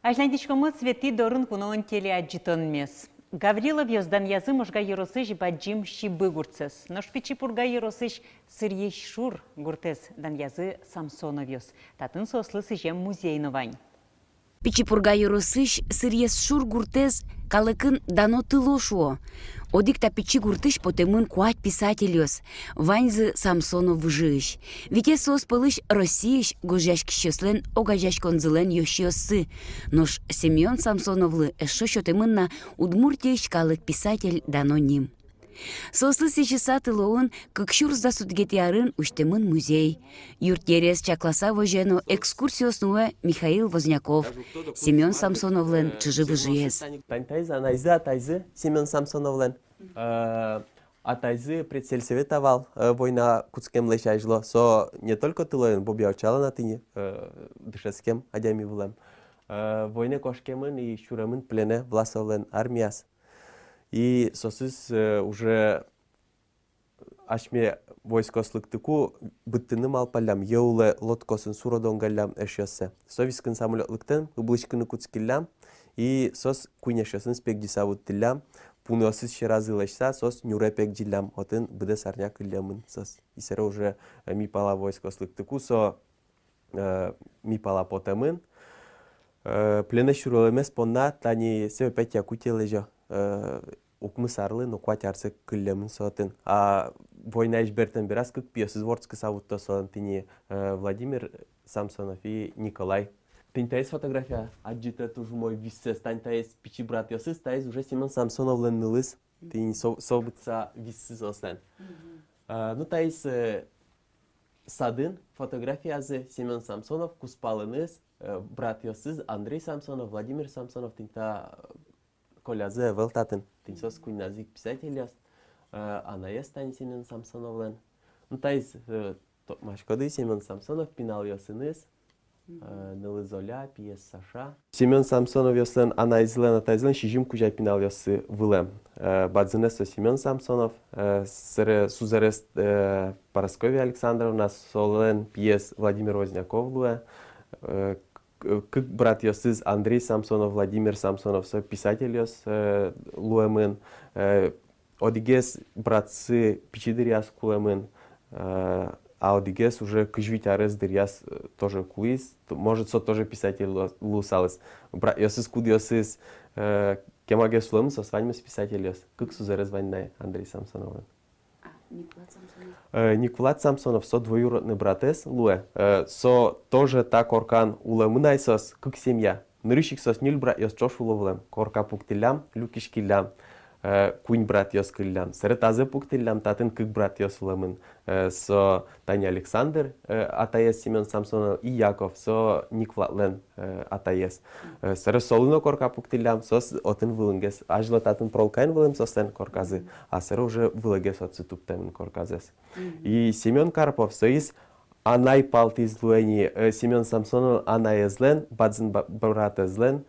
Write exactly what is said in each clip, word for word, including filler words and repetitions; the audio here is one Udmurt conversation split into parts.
Азьланьтӥськомы «Светӥ дорын куноын» телеадӟытонмес. Гавриловъёс данъязы Можга ёросысь Бадӟым Сибы гуртсэс. Нош Пичи Пурга ёросысь Сырьез Шур гуртэз данъязы Самсоновъёс. Татын соослы сӥзем музей но вань. Пичи Пурга ёросысь Сырьез Шур гуртэз калыкын дано тыло шуо. Одӥг та пичи гуртысь потэмын куать писательёс, ваньзы Самсонов выжыысь. Витез соос пӧлысь Россиысь гожъяськисьёслэн огазеяськонзылэн ёзчиоссы. Нош Семён Самсоновлы эшшо сётэмын на Удмуртиысь калык писатель дано ним. Соослы сӥзьыса тылоын кык сюрс дас одӥгетӥ арын усьтэмын музей. Юртъерез чакласа возе но экскурсиос нуэ Михаил Возняков, Семён Самсоновлэн чыжы-выжыез. Тань таиз анайзы, атайзы Семён Самсоновлэн. Э, атайзы предсельсовета вал, э, война кутскемлэсь азьло. Со не только тылоын, Бобья-Учалын тӥни, э, дышетскем адями вылэм. Э, войнае кошкемын и сюремын пленэ Власовлэн армияз. И соосыз, э, уже асьме войскоос лыктыку быдтыны малпаллям, йӧ улэ лодкаосын суро донгаллям эшъёссэ. Со вискын самолёт лыктэ, ыбылӥськыны кутскиллям, и соос куинь эшъёсыныз пегӟыса вуттӥллям, пуныосыз сьӧразы лэсьтыса, соос нюре пегӟиллям, отын быдэс арня кыллемын соос. И сэре уже, э, ми пала войскоос лыктыку, со э, ми пала потэмын. Э, пленэ сюрылэмез понна тани сэ опять Якутие лэзё. Э, укмыс арлы но куать арзэ кыллемын со отын. А войнаысь бертэм бераз кык пиосыз вордскыса вутто солэн тӥни, э, Владимир Самсонов и Николай. Тӥни таиз фотография адӟытэ туж умой визьсэс. Тани таиз пичи братъёсыз, таиз уже Семён Самсоновлэн нылыз. Тӥни со, со быдтыса визьсы соослэн. Мгм. Э, ну, таиз, э, садын фотографиязы Семён Самсонов кузпалыныз, э, братъёсыз Андрей Самсонов, Владимир Самсонов, тӥни та, э, Колязы ӧвӧл татын, тӥни соос куиньназы ик писательёс, э, анаез тани Семён Самсоновлэн. Ну, таиз, э, тодмаськоды, Семён Самсонов пиналъёсыныз, э, нылыз Оля, пиез Саша. Семён Самсоновъёслэн анаезлэн, атаезлэн сизьым кузя пиналъёссы вылэм. Э, бадӟынэз со Семён Самсонов, э, сэре сузэрез, э, Парасковья Александровна, солэн пиез Владимир Возняков луэ. Э, к-, кык братъёсыз, Андрей Самсонов, Владимир Самсонов, со писательёс, э, луэмын. Э, одӥгез братсы пичи дыръяз кулэмын, э, а одӥгез уже кызь вить арес дыръяз, э, тоже кулӥз. Т-, может, со тоже писатель лу-, луысалыз. Братъёсыз, кудъёсыз, э, кемагес улэмын, соос ваньмыз писательёс. Кык сузэрез вань на Андрей Самсоновлэн. А, Никвлад Самсонов? Э, Никвлад Самсонов, со двоюродный братэз луэ. Э, со тоже та коркан улэмын ай соос, кык семья. Нырысь ик соос ньыль братъёс ӵош уло вылэм. Корка пуктӥллям, люкиськиллям, э, куинь братъёс кыллям. Сэре тазэ пуктӥллям, татын кык братъёс улэмын. Э, со тани Александр, э, атаез Семён Самсонов, и Яков, со Никвладлэн, э, атаез. Э, сэре солы но корка пуктӥллям, соос отын вылынгес. Азьло татын пролкаен вылэм соослэн корказы, а сэре уже вылэгес отсы туптэмын корказэс. И Семён Карпов, соиз анай палтӥз луэ ни, э, Семён Самсонов анаезлэн, бадӟым ба-, братэзлэн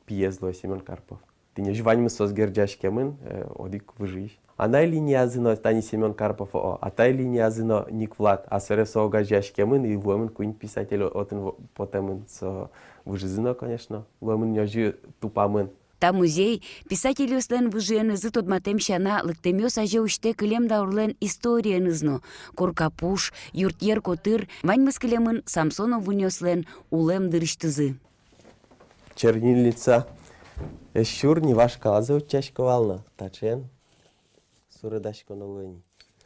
пиез луэ Семён Карпов. Тӥни озьы ваньмыз соос герӟаськемын, э, одӥг выжыысь. Анай линиязы но тани Семён Карпов, о, атай линиязы но Никвлад, а сэре со огазеяськемын, и луэмын куинь писатель о-, отын во-, потэмын, со выжызы но, конечно, луэмын ни озьы тупамын. Та музей писательёслэн выжыенызы тодматэм сяна, лыктэмъёс азе усьтэ кылем даурлэн историеныз но. Корка пуш, юртъер котыр, ваньмыз кылемын Самсонов вынъёслэн улэм дырысьтызы. Чернильница. Эшшур ни вашкалазэ утчасько вал но, таӵеен суредаськоно луэ ни.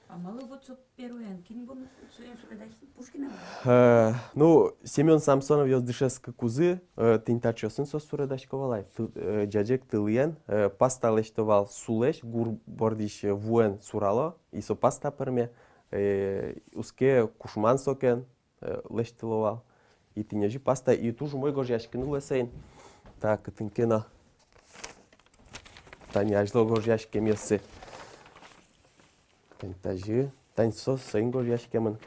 А малы вот со первоен, кин бон соин суредаськиз, Пушкинэн? Э, ну, Семён Самсоновъёс дышетскыкузы, э, тӥни таӵеосын соос суредасько вал ай. Ты-, э, ӟаӟег тылыен, э, паста лэсьто вал сулэсь, гур бордысь, э, вуэн сурало, и со паста пӧрме, э, уске кушман сокен, э, лэсьтыло вал. И тӥни озьы паста, и туж умой гожъяськыны луэ соин. Так, кытын ке но. Тани азьло гожъяськемъёссы. Тани тазьы, тани со соин гожъяськемын.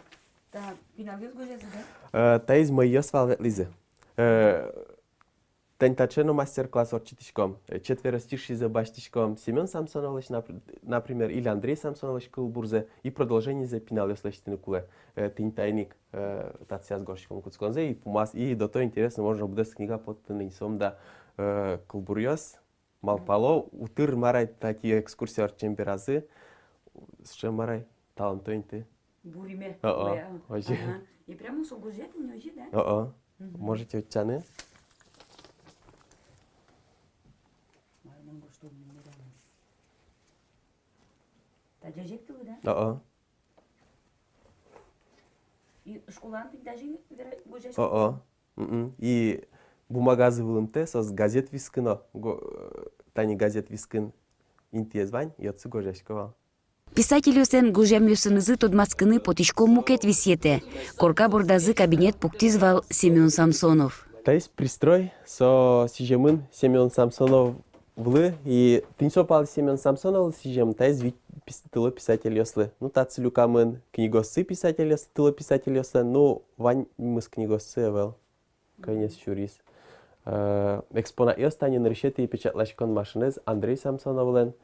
Та пиналъёс гожъязы, да? Э, таиз мӧйыос вал ветлӥзы. Э, Тани таӵе но мастер-класс ортчытӥськом. Э, четверостишизэ басьтӥськом Семён Самсоновлэсь, нап-, например, или Андрей Самсоновлэсь кылбурзэ, и продолженизэ пиналъёс лэсьтыны кулэ. Э, тӥни таиник, э, татысяз гожтӥськом кутсконзэ, и пумаз, и до того интересно, можно быдэс книга поттыны, и сомында, э, кылбуръёс, малпало, утыр мар ай таӵе экскурсия ортчем беразы, сыӵе мар ай, таланто инты. Буриме. О-о, кулэ, а. Озьы. Ага. И прямо со гожъя тӥни озьы, да? О-о. Мгм. Можете утчаны. Мар мон гожтом, мон медам. Таӵе ик тӥледлы, да? О-о. И школаын тӥни таӵе ик вера-, гожъяськод? О-о. Мгм. И бумагазы вылымтэ, соос газет вискын но, го-, тани газет вискын интыез вань, и отчы гожъясько вал. Писательёслэн гожъямъёсынызы тодматскыны потӥсько мукет висъетэ. Корка бордазы кабинет пуктӥз вал Семён Самсонов. Таиз пристрой, со сӥземын Семён Самсоновлы, и тӥни со палась Семён Самсоновлы сӥзем, таиз вить пис-, тыло писательёслы. Ну, татчы люкамын книгоссы писательёс-, тыло писательёслэн, ну, ваньмыз книгоссы ӧвӧл. Кӧнес сюриз. Э, экспонатъёс тани нырысетӥ печатласькон машинаез Андрей Самсоновлэн,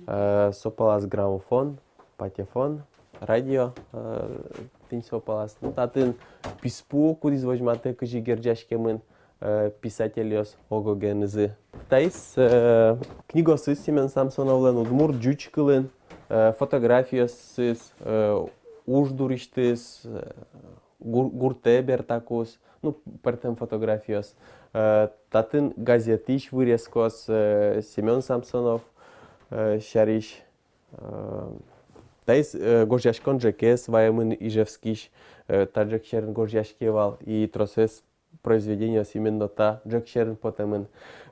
э, со палась граммофон, патефон, радио, э, тӥни со палась. Ну, татын писпу, кудӥз возьматэ, кызьы герӟаськемын, э, писательёс ог-огенызы. Таиз, э, книгосыз Семён Самсоновлэн удмурт, ӟуч кылын, э, фотографиосыз, э, уж дурысьтыз, э, гур-, гуртэ бертакуз, ну, пӧртэм фотографиос. Э, татын газетысь вырезкаос, э, Семён Самсонов, э, сярысь. Э, таиз, э, гожъяськон ӝӧкез ваемын Ижевскысь, э, та ӝӧк сьӧрын гожъяське вал, и тросэз произведениос именно та ӝӧк сьӧрын потэмын,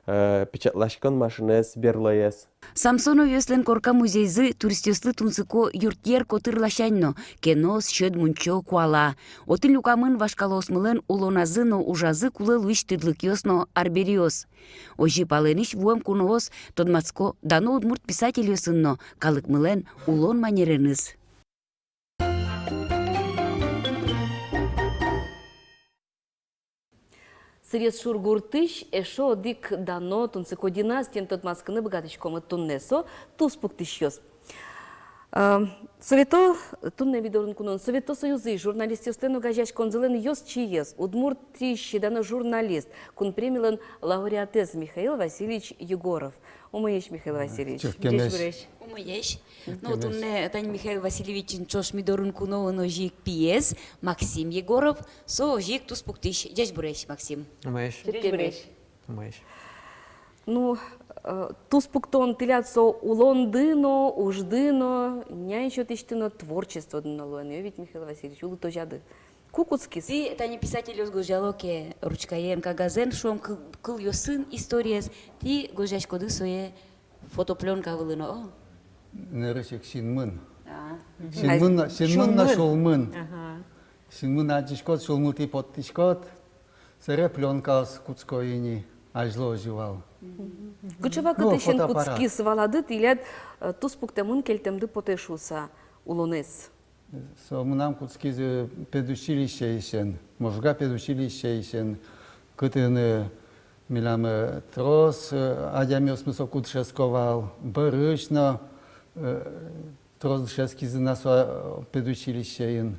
э, печатласькон машинаез берлоез. Самсоновъёслэн корка музейзы туристъёслы тунсыко юртъер котыр ласянь но: кеноос, сьӧд мунчо, куала. Отын люкамын вашкалаосмылэн улоназы но ужазы кулэ луись тыдлыкъёс но арбериос. Озьы палэнысь вуэм куноос тодматско дано удмурт писательёсын но калыкмылэн улон манереныз. Сырьёс шур гуртысь эшшо одӥг дано тунсыко династиен тодматскыны быгатӥськомы туннэ, со туспуктӥсьёс. А, совето, туннэ ми дорын куноын Совето Союзысь журналистъёслэн огазеяськонзылэн ёзчиез, Удмуртиысь дано журналист, кун премилэн лауреатэз Михаил Васильевич Егоров. Умоесь, Михаил Васильевич. Чырткемесь. Ӟечбуресь. Умоесь. Ну, туннэ тани Михаил Васильевичлэн ӵош ми дорын куноын озьы ик пиез, Максим Егоров, со озьы ик туспуктӥсь. Ӟечбуресь, Максим. Умоесь. Ӟечбуресь. Умоесь. Ну, э, туспуктон тӥляд со улонды но, ужды но, нянь сётӥсьды но, творчестводы но луэ ни, ведь, Михаил Васильевич, улы тожады. Ку кутскиз? Тӥ тани писательёс гожъяло ке ручкаен, кагазэн, шуом, кыл-, кылъёсын историез, тӥ гожъяськоды сое фотоплёнка вылын, о? Нырысь ик синмын. А. Синмын но, синмын но сюлмын. Сюлмын. Ага. Синмын адӟиськод, сюлмытӥ поттӥськод, сэре плёнкаос кутско ини, азьло озьы вал. Мгм. Кыӵе вакытысен кутскиз, валады, тӥляд, э, туспуктэмын кельтэмды потэ шуыса улонэз? Со мынам кутскиз, э, педучилищеысен, Можга педучилищеысен, кытын, э, милям, э, трос, э, адямиосмы соку дышетско вал, бӧрысь но, э, трос дышетскизы на со, э, педучилищеын.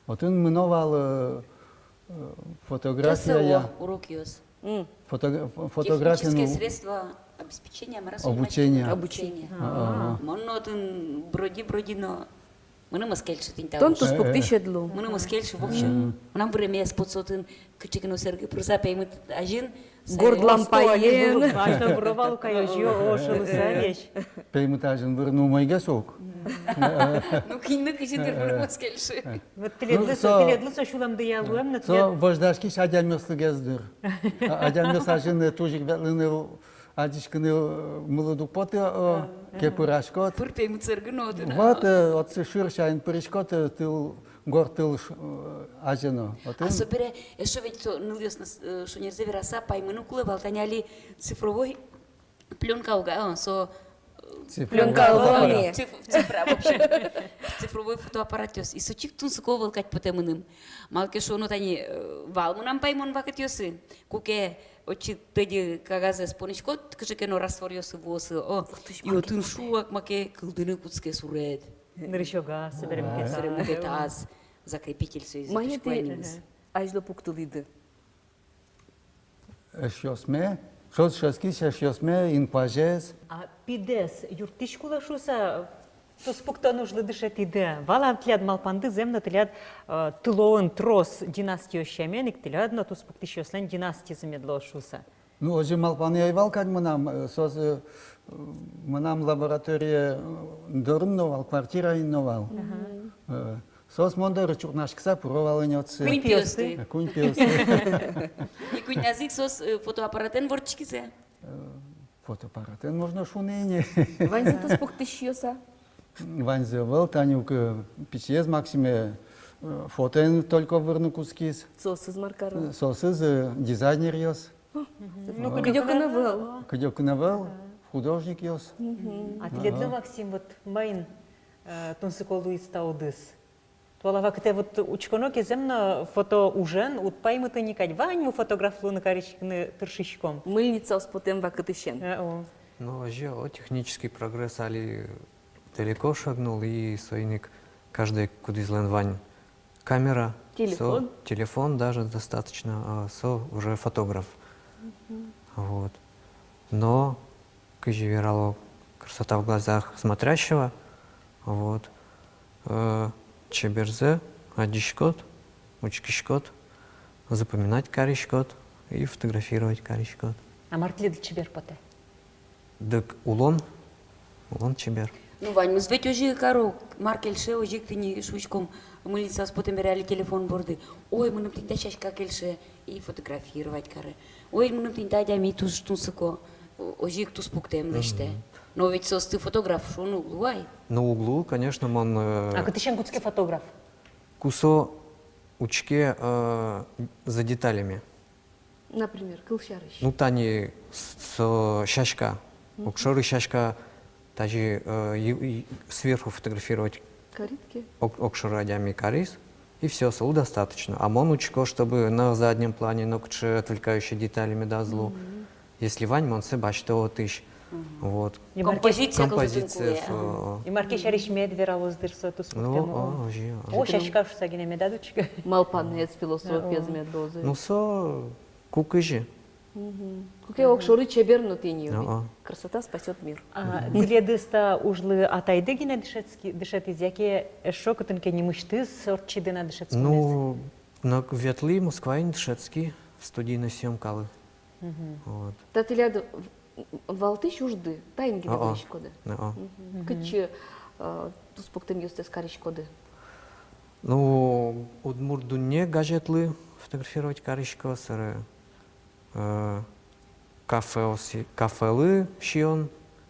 Отын мыно вал, э, э, фотография. Т С О урокъёс. М. Фото-, фо-, фотография, технические, ну, средства обеспечения, мар-а со, обучения. Обучения. А. Мон но отын броди, броди но, мыным ӧз кельшы тӥни та уж. Тон туспуктӥсь ӧд лу. Мыным ӧз кельшы воксё. Мгм. Мынам выреме ӧз потсы отын кыӵе ке но сэргы пырыса, пеймыт азьын. Горд лампаен. Азьло вуро вал ук ай озьы, о, шуыса весь. Пеймыт азьын вырыны умойгес ук. Ну, кинлы кызьы дыр, мыным ӧз кельшы. Вот тӥледлы со, тӥледлы со сюлэмдыя луэм но, со тӥлед- возьдаськись адямиослыгес дыр. А-, адямиос азьын, э, туж ик ветлыны, адӟиськыны, э, мылыд уг поты, э, ке пыраськод. Пыр пеймыт сэргы но отын. Вот, э, отчы шыр сямен пыриськод, э, тыл, гор тыл ш-, э, азе но. Отын. А собере эшшо ведь со нылъёс но, э, шонерзэ вераса, паймыны кулэ вал, тани али цифровой плёнка уг-а, а, со, э, Цифровой. Плёнка фотоаппарат. Ой, циф-, цифра, в общем, цифровой фотоаппаратъёс. И со чик тунсыко ӧвӧл кадь потэ мыным. Малы ке шуоно, тани, э, вал мынам паймон вакытъёсы, куке отчы тӧдьы кагазэз понӥськод, кыӵе ке но растворъёсы вуозы, о, и отын шуак маке кылдыны кутске суред. Нырысь огаз, собере мукетаз. Собере мукетаз, закрепитель соиз. Мае тӥ азьло пуктылӥды? Эшъёсме, со дышетскись эшъёсме, инкуазез. А пидэс юрттӥсь кулэ шуыса, туспуктон ужлы дышетӥды. Валан тӥляд малпанды, зэм но, тӥляд, э, тылоын трос династиос сямен ик, тӥляд но туспуктӥсьёслэн династизы мед луоз шуыса. Ну, озьы малпанъя ӧй вал кадь мынам, э, соос, э, мынам лаборатория, э, дорын но вал, квартираын но вал. Ага. Э, соос мон доры чуртнаськыса пыро вал ини отчы. Куинь пиосты. Э, куинь пиосты. И куиньназы ик соос, э, фотоаппаратэн вордскизы? Э, фотоаппаратэн, можно шуыны ини. Ваньзы туспуктӥсьёс-а? Ваньзы ӧвӧл, тани ук, э, пичиез Максиме, э, фотоен только вырны кутскиз. Соосыз мар каро? Соосыз, э, дизайнеръёс. Ну, кыдёкын ӧвӧл. Кыдёкын ӧвӧл, художникъёс. Мгм. А тӥледлы, Максим, вот маин, э, тунсыко луиз та удыс? Туала вакытэ вот учконо ке, зэм но, фото ужен уд паймыты ни кадь, ваньмы фотограф луыны кариськыны тыршиськом. Мыльницаос потэм вакытысен. Э, о. Ну, озьы, о, технический прогресс али далеко шагнул, и соин ик каждый кудӥзлэн вань камера. Телефон. Со, телефон даже достаточно, а, со уже фотограф. Мгм. Вот. Но, кызьы верало, красота в глазах смотрящего. Вот. Э, чеберзэ адӟиськод, учкиськод, запоминать кариськод и фотографировать кариськод. А мар тӥледлы чебер потэ? Дык улон, улон чебер. Ну, ваньмыз ведь озьы каро, мар кельше, озьы ик тӥни шуиськом, мыльницаос потэм бере али телефон борды. Ой, мыным тӥни та сяська кельше, и фотографировать каре. Ой, мыным тӥни та адями туж тунсыко, о-, озьы ик туспуктэм лэсьтэ. Мгм. Но ведь соосты фотограф шуыны уг луы ай. Ну, уг луы, конечно, мон, э, А кытысен кутске фотограф? Ку со учке, э, за деталями. Например, кылсярысь. Ну, тани с-, со сяська. Мгм. Огшоры сяська, тазьы, э, и, и сверху фотографировать. Карид ке. Ог-, огшоры адями кариз, и всё, солы достаточно. А мон учко, чтобы на заднем плане нокыӵе отвлекающие детали медаз лу. Мгм. Если вань, мон сое басьто отысь. Мгм. Вот. И мар ке-, Композиция. Композиция кылдытыны кулэ, со, ага. И мар ке сярысь мед вералоз дыр со туспуктэмын. Ну, о, озьы, о. О, сяська шуса гинэ медаз учкы. Малпанэз, философиез мед луоз. Ну, со ку кызьы. Мгм. Куке огшоры чебер но тӥни. О, о. Красота спасёт мир. А, тӥледыз та ужлы атайды гинэ дышетски-, дышетӥз, яке эшшо кытын ке нимысьтыз ортчиды на дышетсконэз? Ну, но ветлӥ Москваын дышетски студийной съёмкалы. Мгм. Вот. Та тӥляд в-, валтӥсь ужды, таин гинэ быриськоды? О, о. Мгм. Кытчы, э, туспуктэмъёстэс кариськоды? Ну, «Удмурт дунне» газетлы фотографировать карисько, собере, э, кафеос-, кафелы сиён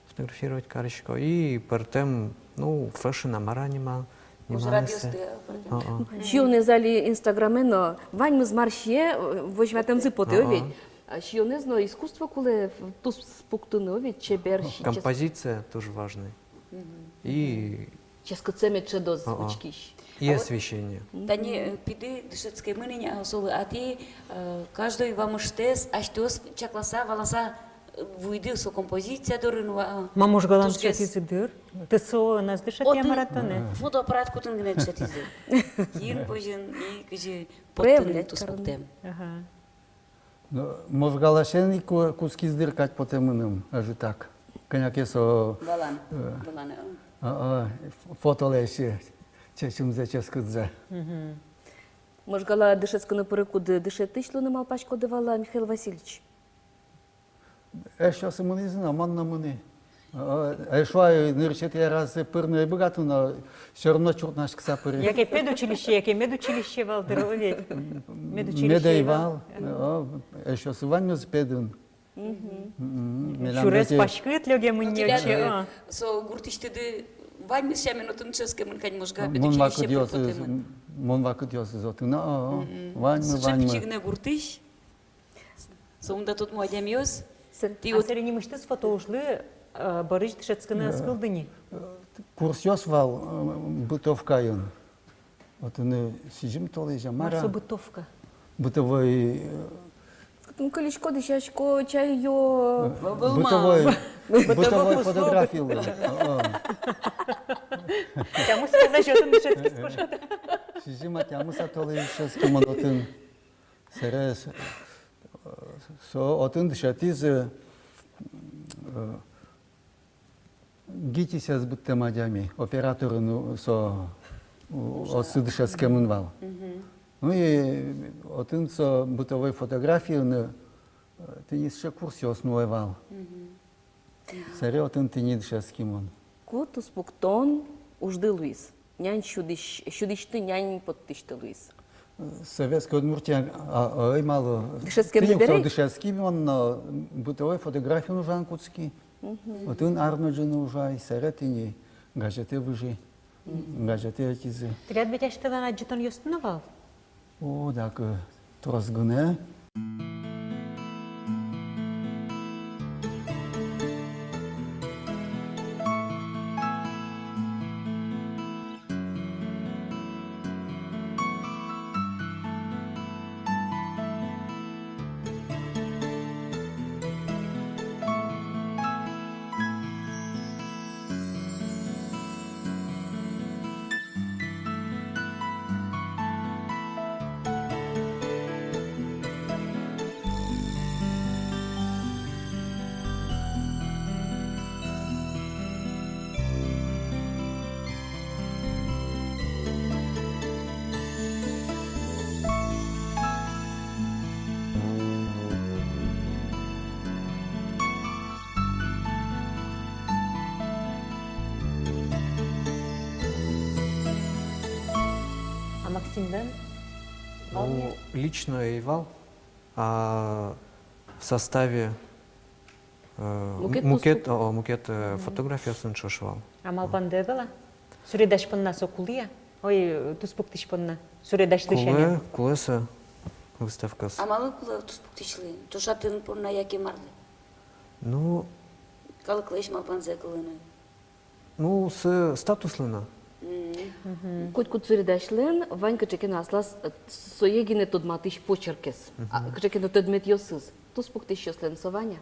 фотографировать карисько, и пӧртэм, ну, фэшн-а, мар-а нима-, ниманэсэ. Ужрадъёсты, э, пӧртэм. О, о. Сиёнэз али Инстаграме но, ваньмыз мар сие, э, возьматэмзы потэ, о, о, ведь. А сиёнэз но искусство кулэ, туспуктыны, о ведь, чебер сиён. Композиция тоже важный. Мгм. И ческытсэ мед шӧдоз учкись. И освещение. Тани, э, пиды дышетскемын ини, а, солы, а тӥ, э, каждой вамыштэс асьтэос чакласа, валаса, э, вуиды со композиция дорын, ва-, а. Ма, Можгалан дышетӥзы дыр. ТСО-ын ӧз дышетэ, я, мар-а тонэ. Фотоаппарат кутын гинэ дышетӥзы. Кин кожын и кызьы поттыны туспуктэм. Ага. Ну, Можгаласен ик ку-, кутскиз дыр кадь потэ мыным, ӧжытак. Кӧня ке со, валан, э, валан, э. А, а, ф-, фотолэсь, э, чечымзэ, ческытсэ. Мгм. Можгала дышетскыны пырыкуды дышетӥсь луыны малпаськоды вал-а, Михаил Васильевич? Эшъёсы мынӥзы но, мон но мынӥ. О, эшшо ай нырысетӥ араз пырны ӧй быгаты но, всё равно чуртнаськыса пыри. Яке педучилище, яке медучилище вал дыр, о ведь. Медучилище. Мед ӧй вал. Вал. О, эшъёсы ваньмыз педын. Мгм. Мгм. Сюрес паськыт лёгемын ни отчы, а. Со гуртысьтыды ваньмыз сямен отын дышетскемын кадь, Можга педучилище пыр потэмын. Мон вакытъёсыз, мон вакытъёсыз отын, а, ваньмы, ваньмы. Сыӵе пичи гинэ гуртысь. Сомында тодмо адямиос. Сэр. Тӥ вот, а, собере нимысьтыз фотоужлы Э, бӧрысь дышетскыны ӧз кылды ни. Э, курсъёс вал, э, бытовкаын. Отын сизьым толэзь-а, мар-а. Мар со бытовка? Бытовой, э, Кытын кылисько, дӥсясько, чайё. Э, бытовой, бытовой фотографилы. О, о. Тямыс толэзь отын дышетскиськод-а? Сизьым-а, тямыс-а толэзь дышетски мон отын. Сэре с-, э, со отын дышетӥз, э, ГИТИСэз быдтэм адями, операторын, ну, со, у-, отчы дышетскемын вал. Ну и отын со бытовой фотографиын, э, тӥни сыӵе курсъёс нуэ вал. Сэре отын тӥни дышетски мон. Ку туспуктон ужды луиз? Нянь сюдӥсь-, сюдӥсьты, нянь поттӥсьты луиз. Советской Удмуртия, а, ой, малы. Дышетскем бере? Тӥни со дышетски мон, но бытовой фотографиын ужан кутски. Отын ар но ӝыны ужай, сэре тӥни газетэ выжи. Газетэ ӧтизы. Тӥляд ведь асьтэлэн адӟытонъёсты но вал? О, дак, э, трос гинэ. А Максимлэн вал-а? Ну, лично ӧй вал, а в составе, э, мукет, мукет туспук-, о, о, мукет, э, фотографъёсын ӵош вал. А малпанды ӧвӧл-а? Суредась понна со кулэ-а? Ой, туспуктӥсь понна. Суредась дышетскыны. Кулэ, кулэ со выставкаос. А малы кулэ туспуктӥсьлы? Ӵошатыны понна яке марлы? Ну, калыклэсь малпанзэ кылыны. Ну, с-, статуслы но. Котькуд суредасьлэн вань кыӵе ке но аслаз, э, сое гинэ тодматӥсь почеркез. А, кыӵе ке но тодметъёсыз. Туспуктӥсьёслэн со вань-а?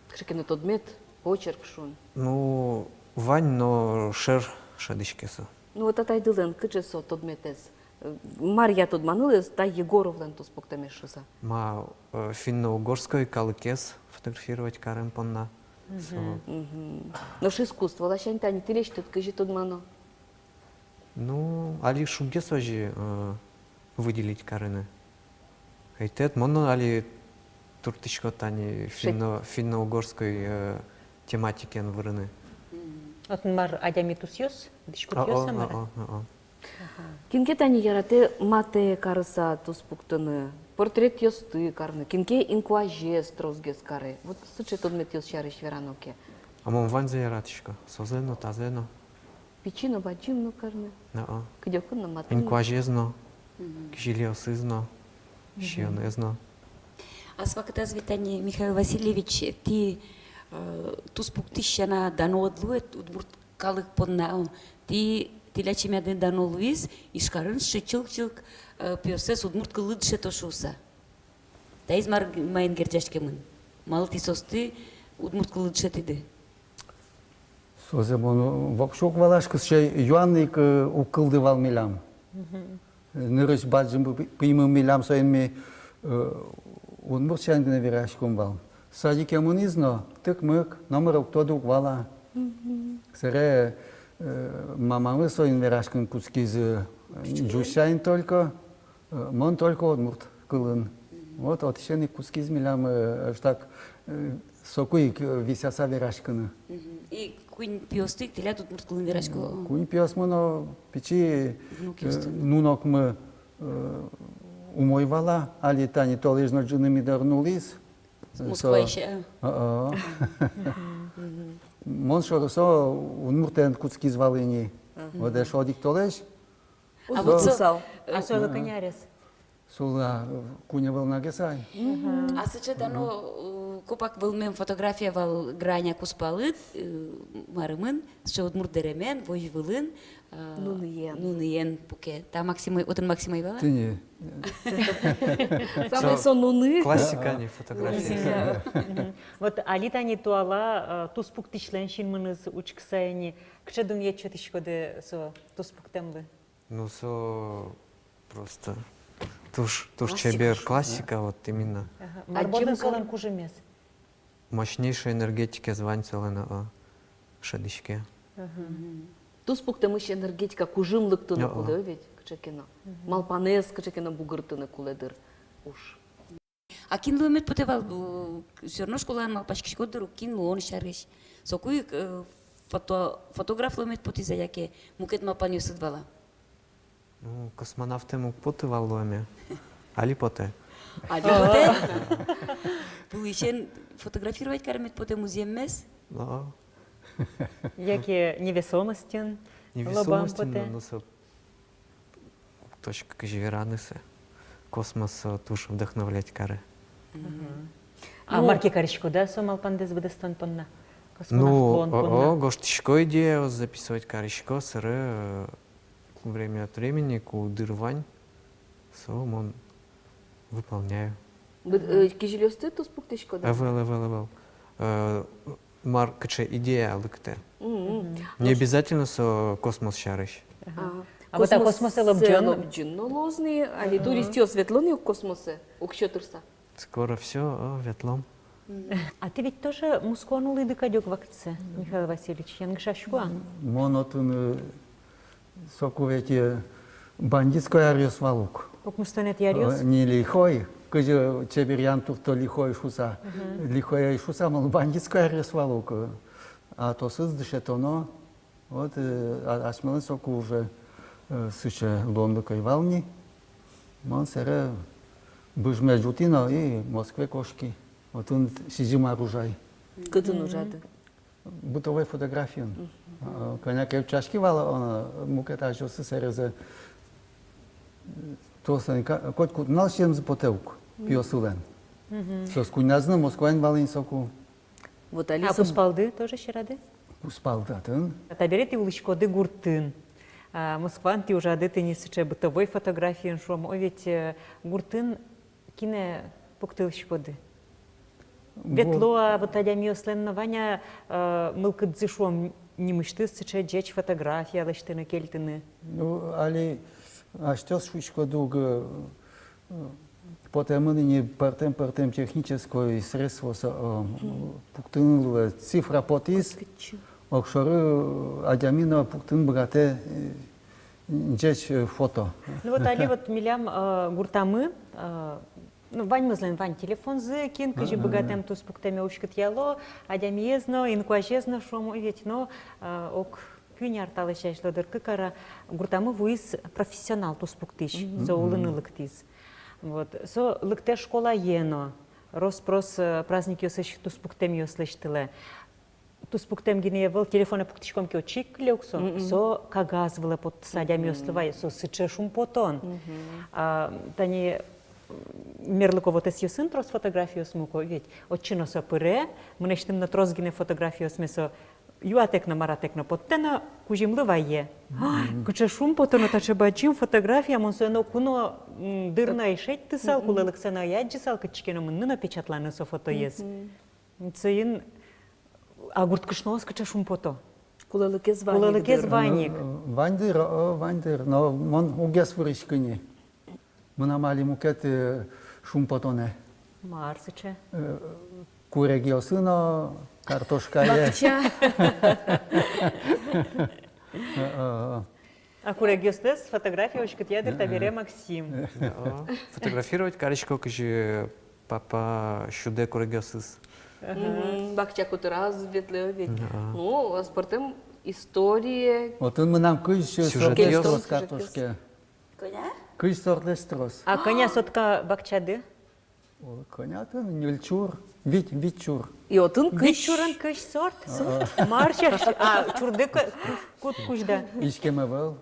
Кыӵе ке но тодмет, почерк шуом. Ну, вань, но шер шӧдӥське со. Ну, вот атайдылэн кыӵе со тодметэз? Э, мар-а тодманылӥз та Егоровлэн туспуктэмез шуса? Ма, э, финно-угорской калыкез фотографировать карем понна. Со. Нош искусство ласянь тани тӥлесьтыд кызьы тодмано? Ну, али шуггес озьы, э, выделить карыны. Ӧйтӧд, мон но али туртӥсько тани финно-, финно-угорской, э, тематикаен вырыны. Отын мар, адями тусъёс, дӥськутъёс-а, мар-а? О, о, о, о. Кин ке тани яратэ матэ карыса туспуктыны, портретъёсты карыны, кин ке инкуазез тросгес каре. Вот сыӵе тодметъёс сярысь верано ке. А мон ваньзэ яратӥсько, созэ но, тазэ но. Пичи но, бадӟым но карыны. О-о. Кыдёкын но, матын но. Инкуазез но, кизилиосыз но, сиёнэз но. Ас вакытаз ведь тани, Михаил Васильевич, тӥ, э, туспуктӥсь сяна даноды луэ удмурт калык понна, о, тӥ, тӥляд сямен дано луиз, Ижкарын сыӵе чылк-чылк, э, пиоссэс удмурт кыллы дышето шуса. Таиз мар, маин герӟаськемын? Малы тӥ соосты удмурт кыллы дышетӥды? Созэ мон вообще уг валаськы, сыӵе юан ик, э, уг кылды вал милям. Нырысь бадӟым пы-, пыймы милям, соин ми, э, удмурт сямен гинэ вераськом вал. Садике мынӥз но, тык-мык, номыр уг тоды ук вала. Сэре, э, мамамы соин вераськыны кутскиз, э, ӟуч сямен только, э, мон только удмурт кылын. Вот отысен ик кутскиз милям, э, так, э, соку ик, э, висъяса вераськыны. И куинь пиосты ик тӥляд удмурт кылын верасько. Куинь пиосмы но, пичи, э, внукъёсты, нунокмы, э, умой вала, али тани толэзь но ӝыны ми доры нуллӥз. Москваысь, э? О-о. Мон шоры со удмуртэн кутскиз вал ини. Вот эшшо одӥг толэзь. А вот со, а со кӧня арес? Солы, а, куинь вылнагес ай. А сыӵе дано, э, копак вылмем фотография вал Граня кузпалыд, э, марымын, сыӵе удмурт дэремен, возь вылын, э, нуныен. Нуныен пуке. Та Максимӧй, отын Максимӧй вал-а? Тӥни. Самой со нуны. Классика, не фотография. Классика. Мгм. Вот али тани туала, э, туспуктӥсьлэн синмыныз учкыса ини, кыӵе дунъет сётӥськоды со туспуктэмлы? Ну, со просто туж, туж чебер классика, вот именно. Ага. Мар бордын солэн кужымез? Мощнейшей энергетикез вань солэн, а, шӧдӥське. Ага. Туспуктэмысь энергетика, кужым лыктыны кулэ ведь кыӵе ке но. Малпанэз кыӵе ке но бугыртыны кулэ дыр уж. А кин луэмед потэ вал, э, всё равно школаын малпаськиськод дыр ук, кин луон сярысь. Соку ик, э, фото-, фотограф луэмед потӥз-а, яке мукет малпанъёсыд вал-а? Ну, космонавтом уг поты вал луэме. Али потэ. Али потэ? Пулысен фотографировать каремед потэ музъеммес? О. Яке невесомостьын лобам потэ? Невесомостьын, но, но со точка, кызьы вераны сое. Космос, э, туж вдохновлять каре. Мгм. А мар ке кариськоды-а со малпандэс быдэстон понна? Космонавт луон понна? Ну, о, о, гожтӥсько идеяос, записывать карисько, собере, э, время от времени, ку дыр вань, со мон выполняю. Быд-, э, кизилиосты туспуктӥськоды? Ӧвӧл, ӧвӧл, ӧвӧл. Э, мар, кыӵе идея лыктэ. Мгм. Не обязательно со космос сярысь. Ага. А вот а космосэ лобӟон? Космосэ лобӟон но луоз ни, али туристъёс ветло ни ук космосэ, уксё тырса. Скоро всё, о, ветлом. А тӥ ведь тоже Москваын улӥды кадь ик вакытсэ, Михаил Васильевич, янгышасько-а? Мон отын, э, соку ведь, э, бандитской аръёс вал ук. Укмыстонэтӥ аръёс? Э, не лихой, кызьы чеберъян туртто лихой шуса. Мгм. Лихой ӧй шуса, мол, бандитской аръёс вал ук. А тосыз дышетоно. Вот, э, а-, асьмелэн соку уже, э, сыӵе луонлык ӧй вал ни. Мон собере быжме ӝутӥ но и Москвае кошки. Отын сизьым ар ужай. Кытын ужады? Бытовой фотографиын. Мгм. А, кӧня ке утчаськи вал, а, мукет азьёсы сэрезэ, э, тосэ ка-, коть ку нунал сиемзы потэ ук, мгм, пиосылэн. Мгм. Соос куиньназы но Москваын вал ини соку. Вот али. А со кузпалды тоже сьӧрады? Кузпал татын. Табере тӥ улӥськоды гуртын. А, Москваын тӥ ужады тӥни сыӵе бытовой фотографиын, шуом, о, ведь, э, гуртын кинэ пуктылӥськоды? Гур- Ветло-а, вот адямиослэн но вань-а, э, мылкыдзы, шуом, нимысьтыз сыӵе ӟеч фотография лэсьтыны, кельтыны? Ну, али асьтэос шуиськоды ук, э, потэмын ини пӧртэм-пӧртэм технической средствоос, э, пуктыны луэ, цифра потӥз, огшоры адями но пуктыны быгатэ, э, ӟеч, э, фото. Ну вот али вот милям, э, гуртамы, э, ну, ваньмызлэн вань телефонзы, кин кызьы быгатэм туспуктэме уськытъяло, адямиез но, инкуазез но, шуом, ведь, но, э, ог куинь ар талэсь азьло дыр, кык ар, гуртамы вуиз профессионал туспуктӥсь, мгм, со улыны лыктӥз. Вот. Со лыктэ школае но, рос-прос, э, праздникъёсысь туспуктэмъёс лэсьтылэ. Туспуктэм гинэ ӧвӧл, телефонэ пуктӥськом ке, отчы ик кыле ук со, мгм, со кагаз вылэ поттыса адямиослы вае, со сыӵе шумпотон. Мгм. А, тани, м, мерлыко вотэсъёсын трос фотографиосмы ук ведь, отчы но со пыре, мынэсьтым но трос гинэ фотографиосме со юатэк но, маратэк но поттэ но, кузьымлы вае. Ой, кыӵе шумпотон, таӵе бадӟым фотография, мон сое ноку но, м, дыр но ӧй шедьтысал, кулэлыксэ но ӧй адӟысал, кытчы ке но мынны но печатланы со фотоез. Мгм. Соин, а гурт кышноос кыӵе шумпото. Кулэлыкез вань ик. Кулэлыкез вань ик. Э, вань дыр, о, вань дыр, но мон угес вырӥськы ни. Мынам али мукет, э, шумпотонэ. Мар сыӵе? Э, курегъёсы но, картошкае. Бакча. Э, э, э. А курегъёстэс фотография уськытъя дыр табере Максим. О, фотографировать карисько, кызьы папа сюдэ курегъёсыз. Мгм, бакча котыраз ветлэ ведь. Да. Ну, аспӧртэм история. Отын мынам кызь сортлэсь трос картошкае. Кӧня? Кызь сортлэсь трос. А кӧня сотка бакчады? О, кӧня отын, ньыль чур, вить, вить чур. И отын кызь. Вить чурын кызь сорт. Сорт. Мар сярысь, а, чурдэ ку-, куд кузьда. Иськем ӧвӧл.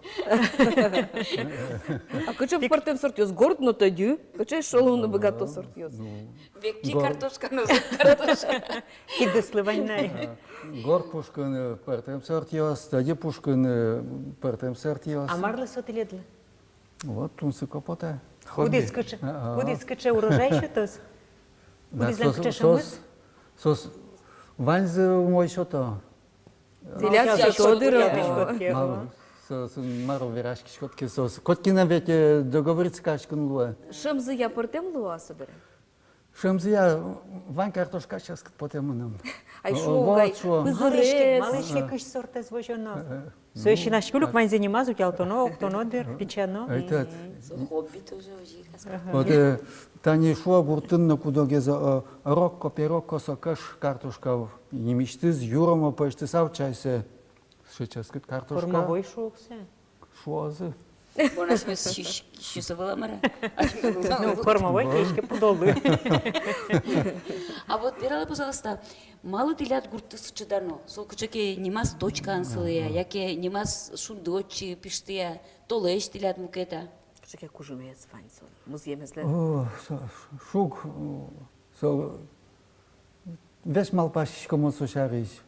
А кыӵе пӧртэм сортъёс? Горд но тӧдьы, кыӵе шолыны быгато сортъёс. Ну, векчи гор- картошка но, зӧк картошка. Кидыслы вань на. Горд пушкын, э, пӧртэм сортъёс, тӧдьы пушкын, э, пӧртэм сортъёс. А марлы со тӥледлы? Вот, тунсыко потэ. Хобби. Кудӥз кыӵе, а, а, кудӥз кыӵе урожай сётоз? Да, кудӥзлэн соос, кыӵе соос, шӧмыз? Соос ваньзы умой сёто. Тӥляд сётоды, дыр, а, мар, соос, мар вераськиськод ке соос. Котькинэн ведь, э, договориться кариськыны луэ. Шӧмзыя пӧртэм луэ-а собере? Шӧмзыя, вань картошка ческыт потэ мыным. Ай, о, шуо, вот, гай, шуо. Пызырес. Малы ке, малы ке кызь сортэз возёно. Э, э, сое синаське люк, ваньзэ нимаз утялтоно, октоно, дыр, пичано. Этот. Мгм. Со хобби тоже, озьы ик. Ага. Вот, э, тани шуо гуртын но кудогез, э, рокко, перокко, со кыӵе картошка, нимысьтыз юромо пӧзьтысал чай сое. Сыӵе ческыт картошка. Кормовой шуо ук сое. Шуозы. Бон, асьмеос сю-, сюсо вылэ мар-а? Ну, кормовой, кешке пудолы. А вот вералэ, пожалуйста, малы тӥляд гуртты сыӵе дано? Со кыӵе ке нимаз точкаын сылэ-а, яке нимаз шунды отчы пиштэ-а, толэзь тӥляд мукет-а? Кыӵе ке кужымез вань со, музъемезлэн. О, со, шуг, о, со Весь малпаськиськом со сярысь.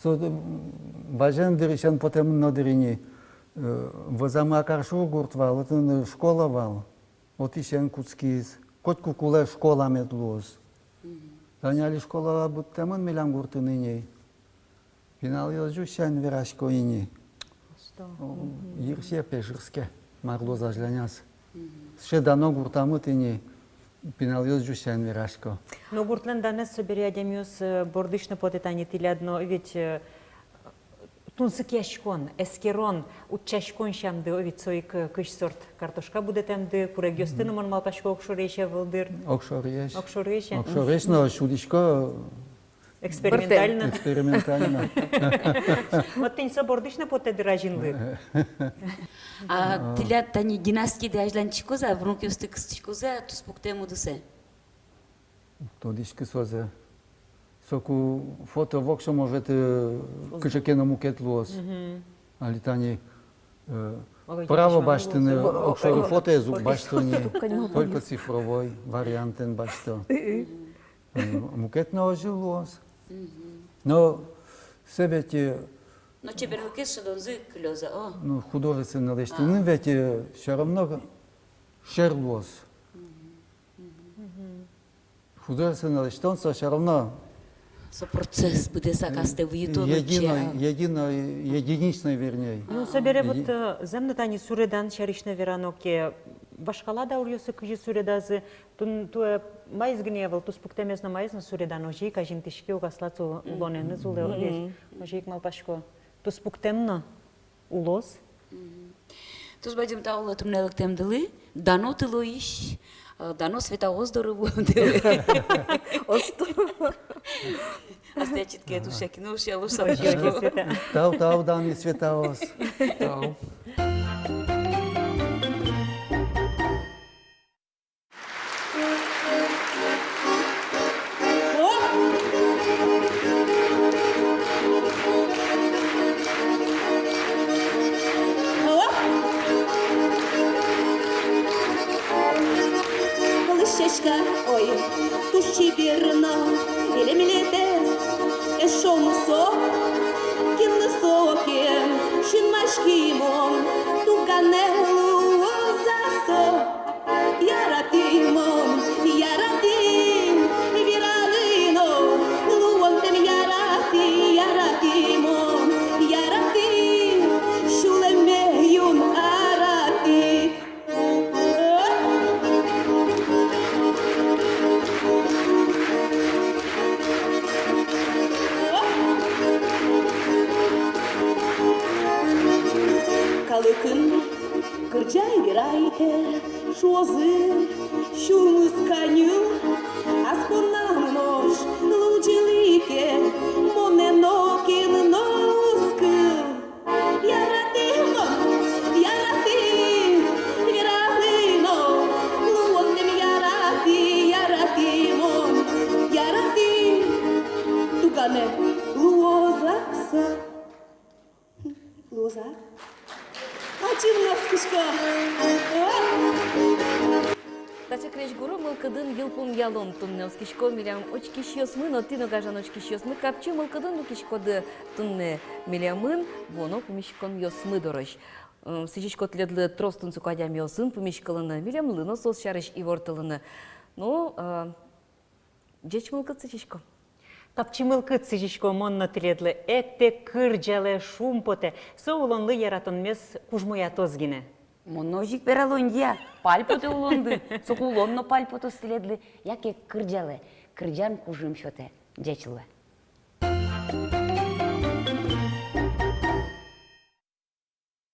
Со, м, вазен дырысен потэмын но дыр ини, э, вӧзамы Акаршур гурт вал, отын школа вал. Отысен кутскиз. Котьку кулэ школа мед луоз. Мгм. Тани али школа быдтэмын милям гуртын ини. Пиналъёс ӟуч сямен верасько ини. Что? О, мгм, йырсие, пе, йырсие, мар луоз азьланяз. Мгм. Сыӵе дано гуртамы тӥни, пиналъёс ӟуч сямен верасько. Но гуртлэн данэз собере адямиос, э, бордысь но потэ, тани тӥляд но ведь, э, тунсыкъяськон, эскерон, утчаськон сямды, о, ведь со ик, э, кызь сорт картошка будэтэмды, курегъёсты но, мон малпасько, огшорысь ӧвӧл дыр. Огшорысь. Огшорысь, э? Огшорысь, но сюдӥсько. Экспериментально. Экспериментально. Вот тӥни со бордысь но потэ дыр азинлык. А тӥляд тани династиды азьланьтӥськоз-а, внукъёсты кыстӥськоз-а туспуктэм удысэ? Тодӥсько сое. Соку фото воксё, может, э, кыӵе ке но мукет луоз. Мгм. Али тани, э, право басьтыны огшоры фотоез уг басьто ни, только цифровой вариантэн басьто. Мгм. Мукет но озьы луоз. Мгм. Но сое ведь, э, но чеберлыкез шӧдонзы кылёз-а, о? Ну, художественно лэсьтыны ведь, э, всё равно шер луоз. Мгм. Художественно лэсьтон со всё равно. Со процесс быдэсак астэ выйытон, единой, а, единой, единичной, вернее. Ну, собере вот, э, зэм но тани суредан сярысь но верано ке, вашкала дауръёсы кызьы суредазы, тун-, туэ маиз гинэ ӧвӧл, туспуктэмез но маиз но суредан, озьы ик азинтӥське ук аслаз улонэныз улэ, озьы ик малпасько. Туспуктэм но улоз. Мгм. Туж бадӟым тау луэ туннэ лыктэмдылы, дано тылоысь, э, дано Светаос доры вуэмдылы. Осто. Астэ читке туж шакино ушъяло шапчишко. Тау, тау, дано Светаос. Тау. Лысяська, ой, туж чебер но, илемлетэз эшшо мусо, кинлы со ке синмаськи мон, туганэ луоз-а со. Яратӥ мон, яратӥ, вераны но, луонтэм яратӥ, яратӥ мон, яратӥ, сюлэмме юн аратӥ. Калыкын кырӟай, верай ке, шуозы, сюлмыз каньыл, ас поннам нош лудӟылӥ ке, монэ нокин но уз кыл. Яратӥ мон, яратӥ, вераны но, луонтэм яратӥ, яратӥ Таӵе крезьгуро мылкыдын йылпумъялом туннэ. Оскисько, милям учкисьёсмы но, тӥ но, гажано учкисьёсмы, капчи мылкыдын люкиськоды туннэ милемын вуоно пумиськонъёсмы дорозь. М, сӥзисько тӥледлы трос тунсыко адямиосын пумиськылыны, милемлы но соос сярысь ивортылыны. Ну, э, ӟеч мылкыд сӥзисько. Капчи мылкыд сӥзисько мон но тӥледлы. Эктэ, кырӟалэ, шумпотэ. Со улонлы яратонмес кужмоятоз гинэ. Мон но озьы ик верало инди, пальпотэ улонды, соку улон но пальпотоз тӥледлы. Яке кырӟалэ, кырӟан кужым сётэ. Ӟеч луэ.